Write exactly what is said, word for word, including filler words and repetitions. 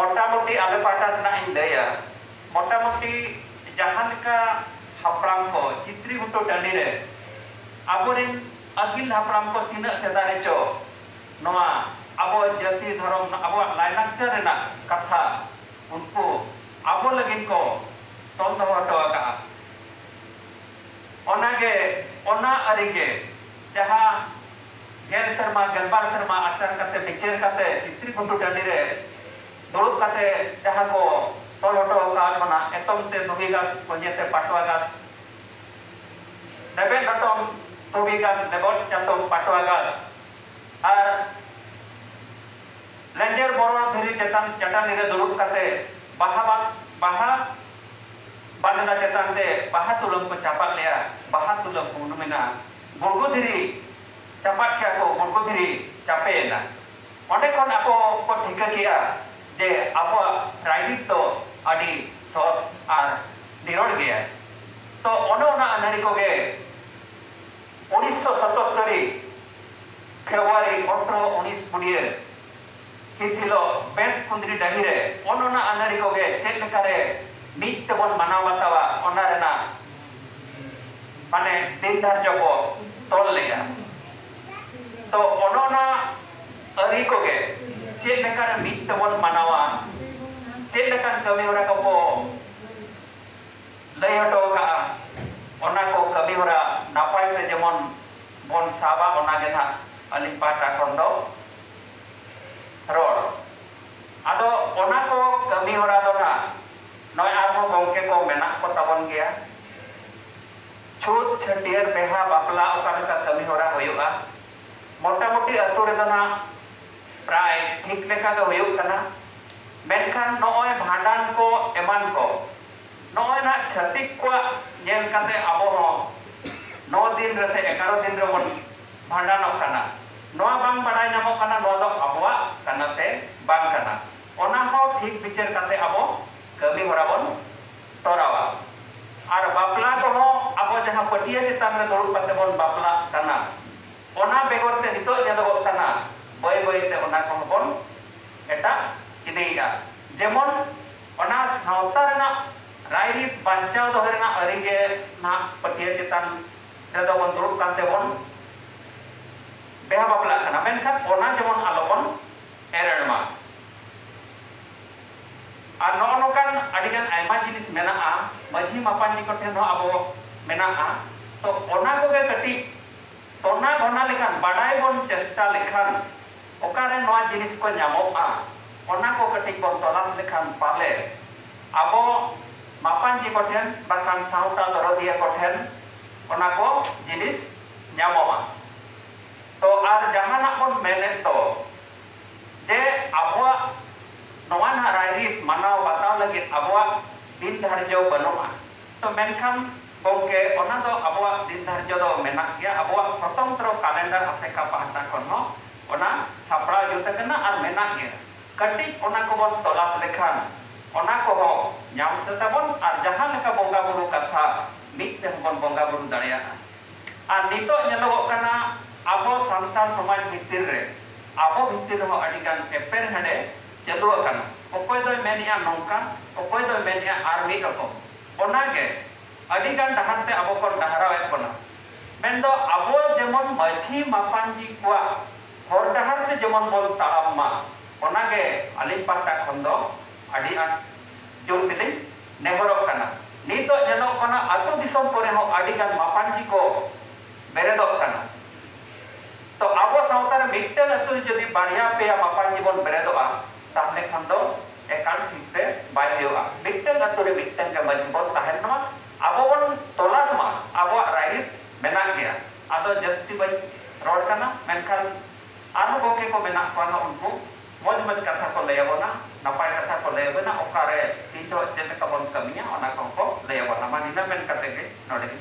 ᱢᱚᱴᱟᱢᱩᱴᱤ ᱟᱞᱮ ᱯᱟᱦᱴᱟ ᱨᱮᱱᱟᱜ ᱤᱧ ᱞᱟᱹᱭᱟ, ᱢᱚᱴᱟᱢᱩᱴᱤ ᱡᱟᱦᱟᱸ ᱞᱮᱠᱟ ᱦᱟᱯᱲᱟᱢ ᱠᱚ ᱪᱤᱛᱨᱤ ᱜᱷᱩᱴᱩ ᱴᱟᱺᱰᱤ ᱨᱮ ᱟᱵᱚᱨᱮᱱ ᱟᱹᱜᱤᱞ ᱦᱟᱯᱲᱟᱢ ᱠᱚ ᱛᱤᱱᱟᱹᱜ ᱥᱮᱫᱟᱭ ᱨᱮᱪᱚ ᱱᱚᱣᱟ ᱟᱵᱚ ᱡᱟᱹᱛᱤ ᱫᱷᱚᱨᱚᱢ, ᱟᱵᱚᱣᱟᱜ ᱞᱟᱭᱞᱟᱠᱪᱟᱨ ᱨᱮᱱᱟᱜ ᱠᱟᱛᱷᱟ ᱩᱱᱠᱩ ᱟᱵᱚ ᱞᱟᱹᱜᱤᱫ ᱠᱚ ᱛᱚᱞ ᱫᱚᱦᱚ ᱦᱚᱴᱚ ᱟᱠᱟᱫᱼᱟ᱾ ᱚᱱᱟᱜᱮ, ᱚᱱᱟ ᱟᱹᱨᱤᱜᱮ ᱡᱟᱦᱟᱸ ᱜᱮᱞ ᱥᱮᱨᱢᱟ, ᱜᱮᱞᱵᱟᱨ ᱥᱮᱨᱢᱟ ᱟᱪᱟᱨ ᱠᱟᱛᱮ, ᱵᱤᱪᱟᱹᱨ ᱠᱟᱛᱮ ᱪᱤᱛᱨᱤ ᱜᱷᱩᱴᱩ ᱴᱟᱺᱰᱤ ᱨᱮ ᱫᱩᱲᱩᱵ ᱠᱟᱛᱮ ᱡᱟᱦᱟᱸ ᱠᱚ ᱛᱚᱞ ᱦᱚᱴᱚ ᱟᱠᱟᱫ ᱵᱚᱱᱟ, ᱮᱛᱚᱢ ᱛᱮ ᱫᱷᱩᱵᱤ ᱜᱷᱟᱥ, ᱠᱚᱧᱮ ᱛᱮ ᱯᱟᱴᱣᱟ ᱜᱷᱟᱥ, ᱨᱮᱵᱮᱫ ᱞᱚᱴᱚᱢ ᱫᱷᱩᱵᱤ ᱜᱷᱟᱥ, ᱞᱮᱵᱚᱫ ᱪᱟᱛᱚᱢ ᱯᱟᱴᱣᱟ ᱜᱷᱟᱥ, ᱟᱨ ᱞᱮᱸᱡᱮᱨ ᱵᱚᱨᱚᱲ ᱫᱷᱤᱨᱤ ᱪᱮᱛᱟᱱ ᱪᱟᱹᱴᱟᱹᱱᱤ ᱨᱮ ᱫᱩᱲᱩᱵ ᱠᱟᱛᱮ ᱵᱟᱦᱟ ᱵᱟ-, ᱵᱟᱦᱟ ᱵᱟᱸᱫᱽᱱᱟ ᱪᱮᱛᱟᱱ ᱛᱮ ᱵᱟᱦᱟ ᱛᱩᱞᱟᱹᱢ ᱠᱚ ᱪᱟᱯᱟᱫ ᱞᱮᱜᱼᱟ᱾ ᱵᱟᱦᱟ ᱛᱩᱞᱟᱹᱢ ᱩᱱᱩᱢᱮᱱᱟ᱾ ᱜᱩᱲᱜᱩ ᱫᱷᱤᱨᱤ ᱪᱟᱯᱟᱫ ᱠᱮᱜᱼᱟ ᱠᱚ, ᱜᱩᱲᱜᱩ ᱫᱷᱤᱨᱤ ᱪᱟᱯᱮᱭᱮᱱᱟ᱾ ᱚᱸᱰᱮ ᱠᱷᱚᱱ ᱟᱠᱚ ᱠᱚ ᱴᱷᱤᱠᱟᱹ ᱠᱮᱜᱼᱟ ᱡᱮ ᱟᱵᱚᱣᱟᱜ ᱨᱟᱭᱨᱤᱛ ᱫᱚ ᱟᱹᱰᱤ ᱥᱚᱛ ᱟᱨ ᱱᱤᱨᱚᱲ ᱜᱮᱭᱟ᱾ ᱛᱚ ᱚᱱᱮ ᱚᱱᱟ ᱟᱹᱱᱟᱹᱨᱤ ᱠᱚᱜᱮ ᱩᱱᱤᱥᱥᱚ ᱥᱟᱛᱟᱛᱛᱳᱨ ᱯᱷᱮᱵᱽᱨᱩᱣᱟᱨᱤ ᱟᱴᱷᱨᱚ ᱩᱱᱤᱥ ᱵᱩᱰᱤᱭᱟᱹ ᱦᱤᱛ ᱦᱤᱞᱳᱜ ᱵᱮᱸᱛ ᱠᱩᱸᱫᱽᱨᱤ ᱰᱟᱹᱦᱤ ᱨᱮ ᱚᱱ ᱚᱱᱟ ᱟᱹᱱᱟᱹᱨᱤ ᱠᱚᱜᱮ ᱪᱮᱫ ᱞᱮᱠᱟᱨᱮ ᱢᱤᱫ ᱛᱮᱵᱚᱱ ᱢᱟᱱᱟᱣ ᱵᱟᱛᱟᱣᱟ, ᱚᱱᱟ ᱨᱮᱱᱟᱜ ᱢᱟᱱᱮ ᱫᱤᱱ ᱫᱷᱟᱨᱡᱚ ᱠᱚ ᱛᱚᱞ ᱞᱮᱫᱟ᱾ ᱛᱚ ᱚᱱ ᱚᱱᱟ ᱟᱹᱨᱤ ᱠᱚᱜᱮ ᱪᱮᱫ ᱞᱮᱠᱟᱨᱮ ᱢᱤᱫ ᱛᱮᱵᱚᱱ ᱢᱟᱱᱟᱣᱟ, ᱪᱮᱫ ᱞᱮᱠᱟᱱ ᱠᱟᱹᱢᱤ ᱦᱚᱨᱟ ᱠᱚᱠᱚ ᱞᱟᱹᱭ ᱦᱚᱴᱚ ᱟᱠᱟᱫᱼᱟ, ᱚᱱᱟ ᱠᱚ ᱠᱟᱹᱢᱤ ᱦᱚᱨᱟ ᱱᱟᱯᱟᱭ ᱛᱮ ᱡᱮᱢᱚᱱ ᱵᱚᱱ ᱥᱟᱵᱟ, ᱚᱱᱟ ᱜᱮ ᱱᱟᱦᱟᱜ ᱟᱹᱞᱤᱧ ᱯᱟᱦᱴᱟ ᱠᱷᱚᱱ ᱫᱚ ᱨᱚᱲ᱾ ᱟᱫᱚ ᱚᱱᱟ ᱠᱚ ᱠᱟᱹᱢᱤ ᱦᱚᱨᱟ ᱫᱚ ᱱᱟᱦᱟᱜ ᱱᱚᱜᱼᱚᱭ ᱟᱨᱦᱚᱸ ᱜᱚᱢᱠᱮ ᱠᱚ ᱢᱮᱱᱟᱜ ᱠᱚ ᱛᱟᱵᱚᱱ ᱜᱮᱭᱟ᱾ ᱪᱷᱩᱛ, ᱪᱷᱟᱹᱴᱭᱟᱹᱨ, ᱵᱮᱦᱟ, ᱵᱟᱯᱞᱟ ᱚᱠᱟ ᱞᱮᱠᱟ ᱠᱟᱹᱢᱤ ᱦᱚᱨᱟ ᱦᱩᱭᱩᱜᱼᱟ, ᱢᱚᱴᱟᱢᱩᱴᱤ ᱟᱹᱛᱩ ᱨᱮᱫᱚ ᱱᱟᱦᱟᱜ ᱯᱨᱟᱭ ᱴᱷᱤᱠ ᱞᱮᱠᱟ ᱜᱮ ᱦᱩᱭᱩᱜ ᱠᱟᱱᱟ᱾ ᱢᱮᱱᱠᱷᱟᱱ ᱱᱚᱜᱼᱚᱭ ᱵᱷᱟᱸᱰᱟᱱ ᱠᱚ ᱮᱢᱟᱱ ᱠᱚ, ᱱᱚᱜᱼᱚᱭ ᱱᱟᱦᱟᱜ ᱪᱷᱟᱹᱛᱤᱠ ᱠᱚᱣᱟᱜ ᱧᱮᱞ ᱠᱟᱛᱮ ᱟᱵᱚ ᱦᱚᱸ ᱱᱚ ᱫᱤᱱ ᱨᱮ ᱥᱮ ᱮᱜᱟᱨᱚ ᱫᱤᱱ ᱨᱮᱵᱚᱱ ᱵᱷᱟᱸᱰᱟᱱᱚᱜ ᱠᱟᱱᱟ᱾ ᱱᱚᱣᱟ ᱵᱟᱝ ᱵᱟᱰᱟᱭ ᱧᱟᱢᱚᱜ ᱠᱟᱱᱟ, ᱱᱚᱣᱟ ᱫᱚ ᱟᱵᱚᱣᱟᱜ ᱠᱟᱱᱟ ᱥᱮ ᱵᱟᱝ ᱠᱟᱱᱟ᱾ ᱚᱱᱟ ᱦᱚᱸ ᱴᱷᱤᱠ ᱵᱤᱪᱟᱹᱨ ᱠᱟᱛᱮ ᱟᱵᱚ ᱠᱟᱹᱢᱤ ᱦᱚᱨᱟ ᱵᱚᱱ ᱛᱚᱨᱟᱣᱟ᱾ ᱟᱨ ᱵᱟᱯᱞᱟ ᱠᱚᱦᱚᱸ ᱟᱵᱚ ᱡᱟᱦᱟᱸ ᱯᱟᱹᱴᱭᱟᱹ ᱪᱮᱛᱟᱱ ᱨᱮ ᱫᱩᱲᱩᱵ ᱠᱟᱛᱮ ᱵᱚᱱ ᱵᱟᱯᱞᱟᱜ ᱠᱟᱱᱟ, ᱚᱱᱟ ᱵᱮᱜᱚᱨ ᱛᱮ ᱱᱤᱛᱚᱜ ᱧᱮᱞᱚᱜᱚᱜ ᱠᱟᱱᱟ, ᱵᱟᱹᱭ ᱵᱟᱹᱭ ᱛᱮ ᱚᱱᱟ ᱠᱚᱦᱚᱸ ᱵᱚᱱ ᱮᱴᱟᱜ ᱤᱫᱤᱭᱮᱫᱼᱟ᱾ ᱡᱮᱢᱚᱱ ᱚᱱᱟ ᱥᱟᱶᱛᱟ ᱨᱮᱱᱟᱜ ᱨᱟᱭᱨᱤᱛ ᱵᱟᱧᱪᱟᱣ ᱫᱚᱦᱚ ᱨᱮᱱᱟᱜ ᱟᱹᱨᱤ ᱜᱮ ᱱᱟᱦᱟᱜ ᱯᱟᱹᱴᱭᱟᱹ ᱪᱮᱛᱟᱱ ᱨᱮᱫᱚ ᱵᱚᱱ ᱫᱩᱲᱩᱵ ᱠᱟᱱ ᱛᱮᱵᱚᱱ ᱵᱤᱦᱟ ᱵᱟᱯᱞᱟᱜ ᱠᱟᱱᱟ, ᱢᱮᱱᱠᱷᱟᱱ ᱚᱱᱟ ᱡᱮᱢᱚᱱ ᱟᱞᱚᱵᱚᱱ ᱮᱨᱮᱲ ᱢᱟ᱾ ᱟᱨ ᱱᱚᱜᱼᱚ ᱱᱚᱝᱠᱟᱱ ᱟᱹᱰᱤᱜᱟᱱ ᱟᱭᱢᱟ ᱡᱤᱱᱤᱥ ᱢᱮᱱᱟᱜᱼᱟ, ᱢᱟᱹᱡᱷᱤ ᱢᱟᱯᱟᱧᱡᱤ ᱠᱚᱴᱷᱮᱱ ᱦᱚᱸ ᱟᱵᱚ ᱢᱮᱱᱟᱜᱼᱟ᱾ ᱛᱚ ᱚᱱᱟ ᱠᱚᱜᱮ ᱠᱟᱹᱴᱤᱡ ᱛᱚᱱᱟ ᱜᱷᱚᱱᱟ ᱞᱮᱠᱷᱟᱱ, ᱵᱟᱰᱟᱭ ᱵᱚᱱ ᱪᱮᱥᱴᱟ ᱞᱮᱠᱷᱟᱱ ᱚᱠᱟᱨᱮ ᱱᱚᱣᱟ ᱡᱤᱱᱤᱥ ᱠᱚ ᱧᱟᱢᱚᱜᱼᱟ, ᱚᱱᱟ ᱠᱚ ᱠᱟᱹᱴᱤᱡ ᱵᱚᱱ ᱛᱚᱞᱟᱥ ᱞᱮᱠᱷᱟᱱ ᱯᱟᱞᱮ ᱟᱵᱚ ᱢᱟᱯᱟᱧᱡᱤ ᱠᱚᱴᱷᱮᱱ ᱵᱟᱠᱷᱟᱱ ᱥᱟᱶᱛᱟ ᱫᱚᱨᱚᱫᱤᱭᱟᱹ ᱠᱚᱴᱷᱮᱱ ᱚᱱᱟ ᱠᱚ ᱡᱤᱱᱤᱥ ᱧᱟᱢᱚᱜᱼᱟ᱾ ᱛᱚ ᱟᱨ ᱡᱟᱦᱟᱱᱟᱜ ᱵᱚᱱ ᱢᱮᱱᱮᱫ ᱫᱚ ᱡᱮ ᱟᱵᱚᱣᱟᱜ ᱱᱚᱣᱟ ᱱᱟᱦᱟᱜ ᱨᱟᱭᱨᱤᱛ ᱢᱟᱱᱟᱣ ᱵᱟᱛᱟᱣ ᱞᱟᱹᱜᱤᱫ ᱟᱵᱚᱣᱟᱜ ᱫᱤᱱ ᱫᱷᱟᱨᱡᱚ ᱵᱟᱹᱱᱩᱜᱼᱟ᱾ ᱛᱚ ᱢᱮᱱᱠᱷᱟᱱ ᱜᱚᱢᱠᱮ, ᱚᱱᱟ ᱫᱚ ᱟᱵᱚᱣᱟᱜ ᱫᱤᱱ ᱫᱷᱟᱨᱡᱚ ᱫᱚ ᱢᱮᱱᱟᱜ ᱜᱮᱭᱟ, ᱟᱵᱚᱣᱟᱜ ᱥᱚᱛᱚᱱᱛᱨᱚ ᱠᱟᱞᱮᱱᱰᱟᱨ ᱟᱥᱮᱠᱟ ᱯᱟᱦᱴᱟ ᱠᱷᱚᱱ ᱦᱚᱸ ᱚᱱᱟ ᱥᱟᱯᱲᱟᱣ ᱡᱩᱛ ᱟᱠᱟᱱᱟ ᱟᱨ ᱢᱮᱱᱟᱜ ᱜᱮᱭᱟ᱾ ᱠᱟᱹᱴᱤᱡ ᱚᱱᱟ ᱠᱚᱵᱚᱱ ᱛᱚᱞᱟᱥ ᱞᱮᱠᱷᱟᱱ ᱚᱱᱟ ᱠᱚᱦᱚᱸ ᱧᱟᱢ ᱛᱟᱵᱚᱱ ᱟᱨ ᱡᱟᱦᱟᱸ ᱞᱮᱠᱟ ᱵᱚᱸᱜᱟ ᱵᱩᱨᱩ ᱠᱟᱛᱷᱟ ᱢᱤᱫ ᱛᱮᱦᱚᱸ ᱵᱚᱱ ᱵᱚᱸᱜᱟ ᱵᱩᱨᱩ ᱫᱟᱲᱮᱭᱟᱜᱼᱟ᱾ ᱟᱨ ᱱᱤᱛᱚᱜ ᱧᱮᱞᱚᱜᱚᱜ ᱠᱟᱱᱟ ᱟᱵᱚ ᱥᱟᱱᱛᱟᱲ ᱥᱚᱢᱟᱡᱽ ᱵᱷᱤᱛᱤᱨ ᱨᱮ, ᱟᱵᱚ ᱵᱷᱤᱛᱤᱨ ᱨᱮᱦᱚᱸ ᱟᱹᱰᱤ ᱜᱟᱱ ᱮᱯᱮᱨ ᱦᱮᱸᱰᱮ ᱪᱟᱹᱞᱩ ᱟᱠᱟᱱᱟ᱾ ᱚᱠᱚᱭ ᱫᱚᱭ ᱢᱮᱱᱮᱜᱼᱟ ᱱᱚᱝᱠᱟ, ᱚᱠᱚᱭ ᱫᱚᱭ ᱢᱮᱱᱮᱜᱼᱟ ᱟᱨ ᱢᱤᱫ ᱨᱚᱠᱚᱢ᱾ ᱚᱱᱟᱜᱮ ᱟᱹᱰᱤ ᱜᱟᱱ ᱰᱟᱦᱟᱨ ᱛᱮ ᱟᱵᱚ ᱠᱚ ᱰᱟᱦᱟᱨᱟᱣᱮᱫ ᱵᱚᱱᱟ᱾ ᱢᱮᱱᱫᱚ ᱟᱵᱚ ᱡᱮᱢᱚᱱ ᱢᱟᱹᱡᱷᱤ ᱢᱟᱯᱟᱧᱡᱤ ᱠᱚᱣᱟᱜ ᱦᱚᱨ ᱰᱟᱦᱟᱨ ᱛᱮ ᱡᱮᱢᱚᱱ ᱵᱚᱱ ᱛᱟᱲᱟᱢ ᱢᱟ, ᱚᱱᱟᱜᱮ ᱟᱹᱞᱤᱧ ᱯᱟᱦᱴᱟ ᱠᱷᱚᱱ ᱫᱚ ᱟᱹᱰᱤ ᱟᱸᱴ ᱡᱳᱨ ᱛᱮᱞᱤᱧ ᱱᱮᱦᱚᱨᱚᱜ ᱠᱟᱱᱟ᱾ ᱱᱤᱛᱚᱜ ᱧᱮᱞᱚᱜ ᱠᱟᱱᱟ ᱟᱹᱛᱩ ᱫᱤᱥᱚᱢ ᱠᱚᱨᱮ ᱦᱚᱸ ᱟᱹᱰᱤ ᱜᱟᱱ ᱢᱟᱯᱟᱧᱡᱤ ᱠᱚ ᱵᱮᱨᱮᱫᱚᱜ ᱠᱟᱱᱟ᱾ ᱛᱚ ᱟᱵᱚ ᱥᱟᱶᱛᱟ ᱨᱮ ᱢᱤᱫᱴᱟᱝ ᱟᱹᱛᱩ ᱨᱮ ᱡᱩᱫᱤ ᱵᱟᱨᱭᱟ ᱯᱮᱭᱟ ᱢᱟᱯᱟᱧᱡᱤ ᱵᱚᱱ ᱵᱮᱨᱮᱫᱚᱜᱼᱟ, ᱛᱟᱦᱞᱮ ᱠᱷᱟᱱ ᱫᱚ ᱮᱠᱟᱞ ᱴᱷᱤᱠ ᱛᱮ ᱵᱟᱭ ᱦᱩᱭᱩᱜᱼᱟ᱾ ᱢᱤᱫᱴᱟᱝ ᱟᱹᱛᱩ ᱨᱮ ᱢᱤᱫᱴᱟᱝ ᱜᱮ ᱢᱟᱹᱡᱷᱤ ᱵᱚᱱ ᱛᱟᱦᱮᱱ ᱢᱟ, ᱟᱵᱚ ᱵᱚᱱ ᱛᱚᱞᱟᱥ ᱢᱟ, ᱟᱵᱚᱣᱟᱜ ᱨᱟᱭᱨᱤᱛ ᱢᱮᱱᱟᱜ ᱜᱮᱭᱟ᱾ ᱟᱫᱚ ᱡᱟᱹᱥᱛᱤ ᱵᱟᱹᱧ ᱨᱚᱲ ᱠᱟᱱᱟ, ᱢᱮᱱᱠᱷᱟᱱ ᱟᱨᱦᱚᱸ ᱜᱚᱢᱠᱮ ᱠᱚ ᱢᱮᱱᱟᱜ ᱠᱚᱣᱟ ᱱᱟᱜ, ᱩᱱᱠᱩ ᱢᱚᱡᱽ ᱢᱚᱡᱽ ᱠᱟᱛᱷᱟ ᱠᱚ ᱞᱟᱹᱭ ᱟᱵᱚᱱᱟ, ᱱᱟᱯᱟᱭ ᱠᱟᱛᱷᱟ ᱠᱚ ᱞᱟᱹᱭ ᱟᱵᱚᱱᱟ, ᱚᱠᱟᱨᱮ ᱛᱤᱱ ᱡᱚᱦᱚᱜ ᱪᱮᱫ ᱞᱮᱠᱟ ᱵᱚᱱ ᱠᱟᱹᱢᱤᱭᱟ ᱚᱱᱟ ᱠᱚᱦᱚᱸ ᱠᱚ ᱞᱟᱹᱭ ᱟᱵᱚᱱᱟ᱾ ᱢᱟ ᱱᱤᱱᱟᱹᱜ ᱢᱮᱱ ᱠᱟᱛᱮ ᱜᱮ ᱱᱚᱰᱮ ᱜᱮ